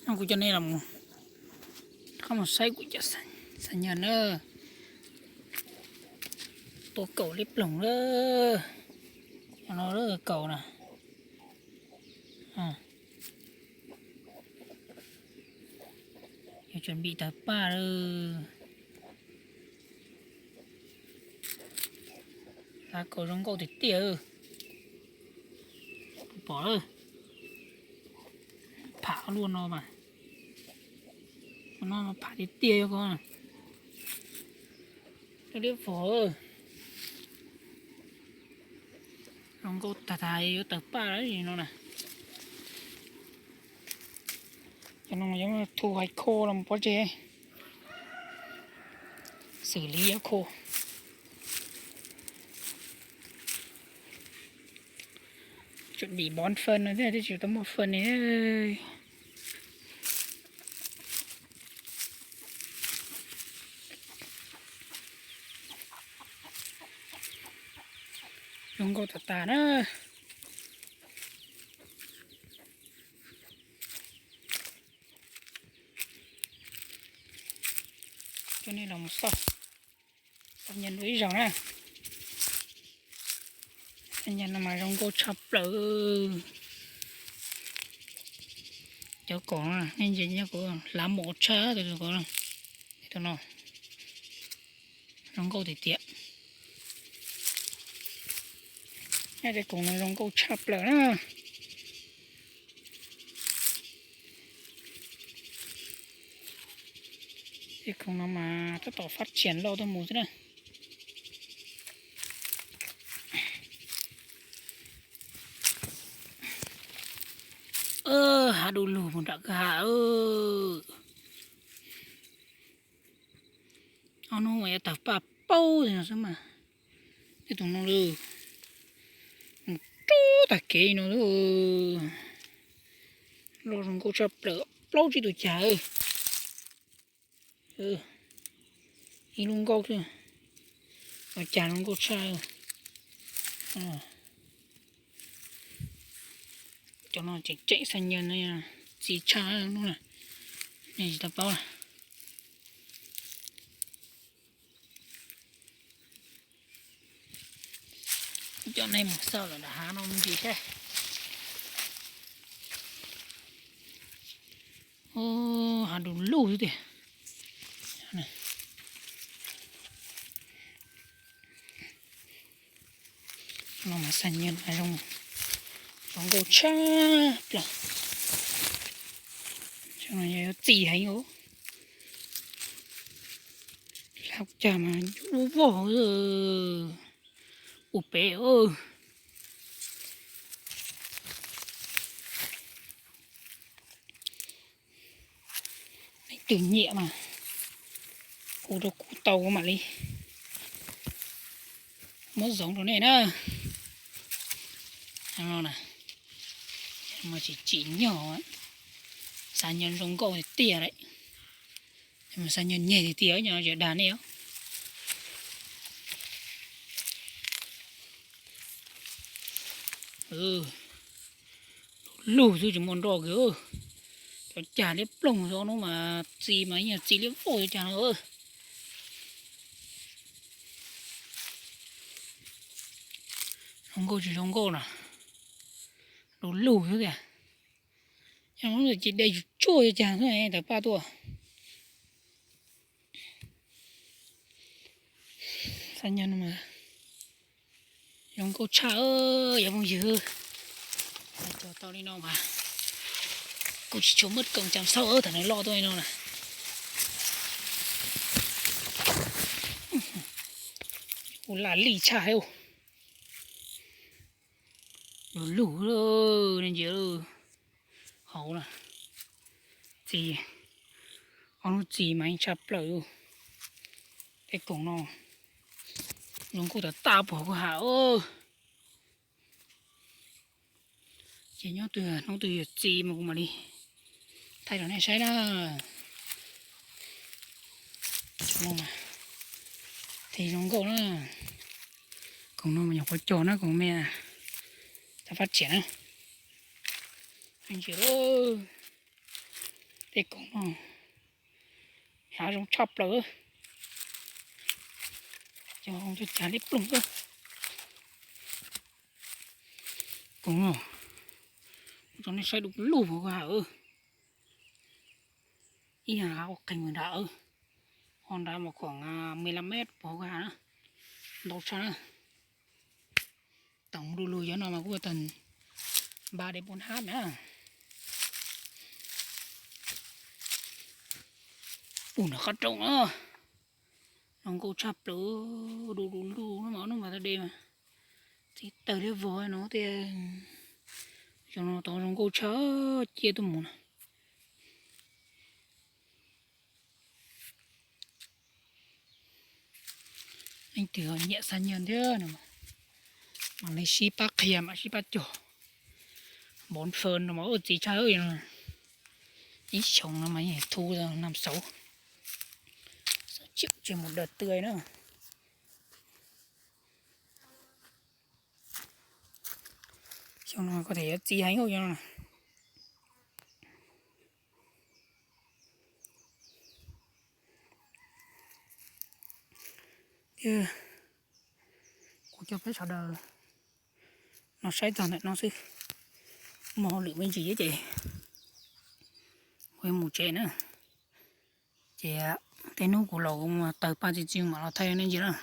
Kuv coj nej los qab mus saib kuv cov xav nyob na. Tua kaum liab ploog lawm. Cov no kaum na. Yuav tsuas npim tawg paj lawm. Hlav kaum zoo nkauj tiag tiag. Pom lawm. Pham luaj no mas. No pham tiag tiag yog ko. Liab vog. Zoo nkauj tag tag yuav tawg paj lawm no na. Cov no yuav thu hais kho los pob tseg. Xws li yuav kho. Tsuas dim bón fawm no thiab twb tsis tau muaj fawm ne. Zoo nkauj tag tag na. Coj nej los mus xauj, xauj nyias dua ib zaug na. Xauj nyias no mas zoo nkauj tshaj plaws. Cov kaum no nej ntsia nyob kuv hlav mos tshaj tus kaum no. Tus no zoo nkauj tiag tiag. Nyob tej khoom no zoo nkauj tshaj plaws na. Tej khoom no mas tab tom fab tsias loj tuaj mus xwb na. Hav du lug mus nram kwj ha. Ob hnub mas yuav tawg paj paub li no xwb mas. Tej tus no lawm, mus rub tag kev no lawm. Loj zoo nkauj tshaj plaws, plaub tsib tus cag. Ib lub nkauj xwb, tus cag zoo nkauj tshaj. Cov no tseem tseem xav nyob no, txi tshaj hnub na, nej tsis tau paub na. Coj nej mus xauj lawm nram hav no me ntsis seb. Hav du lug xwb tiag. No mas xav nyob zoo, zoo nkauj tshaj plaws. Yog yuav txi heev, hlab cag mas lub vog ua pem. Leej twg nyiam mas hu rau kuv tau mam li muab zoov rau nej na. Mas tsis tsim nyog, xav nyob zoo nkauj tiag tiag lawm. Mas xav nyob nyeg tiag tiag, nyob tsis dag nej os. Lug xwb tsis muaj nroj kiag. Cov cag liab ploog xwb no mas txi mas yeej txi liab vog cov cag no. Zoo nkauj tsis zoo nkauj na, lug lug xwb tiag. Ces de tsuj tsuag cov cag xwb tawg paj tuaj. Xav nyob no mas zoo nkauj tshaj, yog phooj ywg. Cog tau li no mas kuv tsis tshua muaj koom cam xauj tham nws loj tuaj li no na. Ua laj lij tshaj thiab. Lug lug, nej ntsia hauv na, txi, ob lub txi mas yeej tshaj plaws. Tej koom no zoo nkauj tag tag pog kuv ham. Ces nyob twg hnub twg yuav txi mas kuv mam li thaij rau nej saib na. Txi zoo nkauj na. Koom no mas nyuam qhuav cog na, koom me, tau fab tsiam na. Ntsia, Tej koom no hlav zoo tshaj plaws. Cov cag liab ploog. Koom no, kuv tso nej saib du lug hauv ko ha. Ib yam ua qeeg nram, ho nrad mas khuam me la met pov ko ha na. Ntau tshaj na. Toom du lug yov no mas kuj tag npa de pov hab na. Ub, nram qab rooj na, zoo nkauj tshaj plaws, du du lug no mas, no mas tau de mas txiv tawg liab vog no tiag. Xyoo no tau zoo nkauj tshaj, ciaj tuaj mus na. Leej twg nyiam xa nyiaj thiab no mas li sib pab qhia mam sib pab cog. Npov fawm no mas ua txiv tshaj. Ib xyoos no mas yeej thu nam xauv, xauv tsis mus dawm tw na. Xyoo no ko tseem yuav txi heev no. Thiab kuv coj peb sawv daws no saib txog ntawm no xwb. Muaj hauj lwm me ntsis ces kuv yuav mus tsev na. Ces tej hnub kuv los kuv mus tawg paj txiv txiv mam los thaij nej ntsia na.